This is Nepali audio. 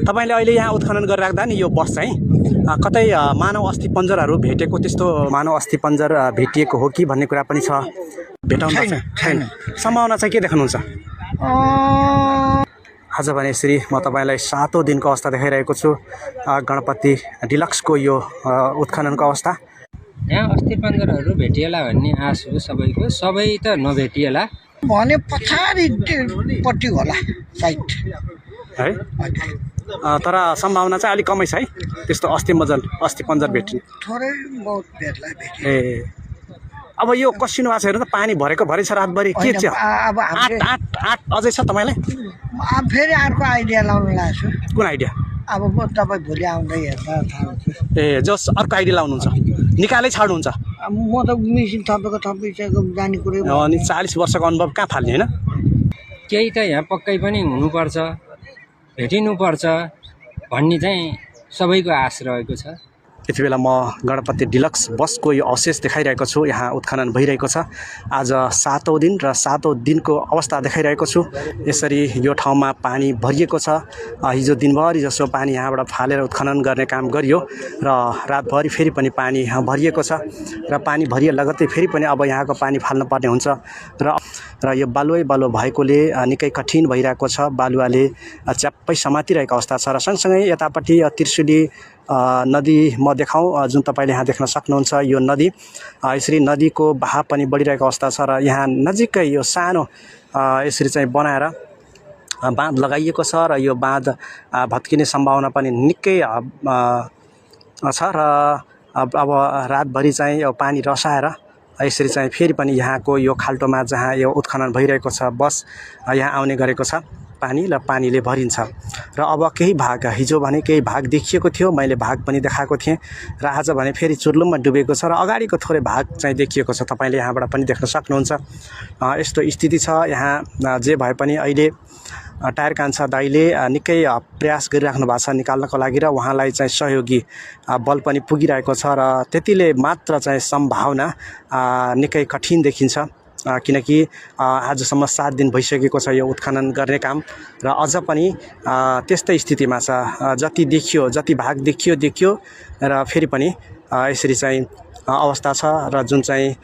तपाईले अहिले यहाँ उत्खनन गरिराख्दा नि यो बस चाहिँ कतै मानव अस्थिपञ्जरहरू भेटेको त्यस्तो मानव अस्थिपञ्जर भेटिएको हो कि भन्ने कुरा पनि छ भेटाउन छैन सम्भावना चाहिँ के देख्नुहुन्छ आज भने यसरी म तपाईलाई 7औं दिनको अवस्था देखाइरहेको छु गणपति डिलक्सको यो उत्खननको अवस्था यहाँ अस्थिपञ्जरहरू भेटिएला भन्ने आश हो सबैको सबै त नभेटिएला भने पछाडिपट्टि होला साइड है तर सम्भावना चाहिँ अलिक कमै छ है त्यस्तो अस्थिपञ्जर भेट्ने थोरै बहुत भेट्ला ए अब यो कसिनो भएको छ हेर्नु त पानी भरेको भरै छ रातभरि के छ अब आठ अझै छ तपाईँलाई फेरि अर्को आइडिया लाउनु लाग्छु कुन आइडिया अब म तपाईँ भोलि आउँदै हेर्दा थाहा हुन्छ ए जस अर्को आइडिया लाउनुहुन्छ निकालै छाड्नुहुन्छ म त मेसिन थपेको जाने कुरै अनि 40 वर्षको अनुभव कहाँ फाल्ने होइन केही त यहाँ पक्कै पनि हुनुपर्छ भेटिनुपर्छ भन्ने चाहिँ सबैको आश रहेको छ यति बेला म गणपति डिलक्स बसको यो अवशेष देखाइरहेको छु यहाँ उत्खनन भइरहेको छ आज 7औं दिन र 7औं दिनको अवस्था देखाइरहेको छु यसरी यो ठाउँमा पानी भरिएको छ हिजो दिनभरि जसो पानी यहाँबाट फालेर उत्खनन गर्ने काम गरियो र रातभरि फेरि पनि पानी भरिएको छ र पानी भरिए लगत्तै फेरि पनि अब यहाँको पानी फाल्न पर्ने हुन्छ र यो बालुवा भएकोले निकै कठिन भइरहेको छ बालुवाले च्याप्पै समातिरहेको अवस्था छ र सँगसँगै यतापट्टि त्रिशुली नदी म देखाउँ जुन तपाईँले यहाँ देख्न सक्नुहुन्छ यो नदी यसरी नदीको बहाव पनि बढिरहेको अवस्था छ र यहाँ नजिकै यो सानो यसरी चाहिँ बनाएर बाँध लगाइएको छ र यो बाँध भत्किने सम्भावना पनि निकै छ र अब रातभरि चाहिँ यो पानी रसाएर यसरी चाहिँ फेरि पनि यहाँको यो खाल्टोमा जहाँ यो उत्खनन भइरहेको छ बस यहाँ आउने गरेको छ पानी र पानीले भरिन्छ र अब केही भाग हिजो भने केही भाग देखिएको थियो मैले भाग पनि देखाएको थिएँ र आज भने फेरि चुर्लुममा डुबेको छ र अगाडिको थोरै भाग चाहिँ देखिएको छ तपाईँले यहाँबाट पनि देख्न सक्नुहुन्छ यस्तो स्थिति छ यहाँ जे भए पनि अहिले टायर कान्छा दाइले निकै प्रयास गरिराख्नु भएको छ निकाल्नको लागि र उहाँलाई चाहिँ सहयोगी बल पनि पुगिरहेको छ र त्यतिले मात्र चाहिँ सम्भावना निकै कठिन देखिन्छ किनकि आजसम्म 7 दिन भइसकेको छ यो उत्खनन गर्ने काम र अझ पनि त्यस्तै स्थितिमा छ जति देखियो जति भाग देखियो र फेरि पनि यसरी चाहिँ अवस्था छ र जुन चाहिँ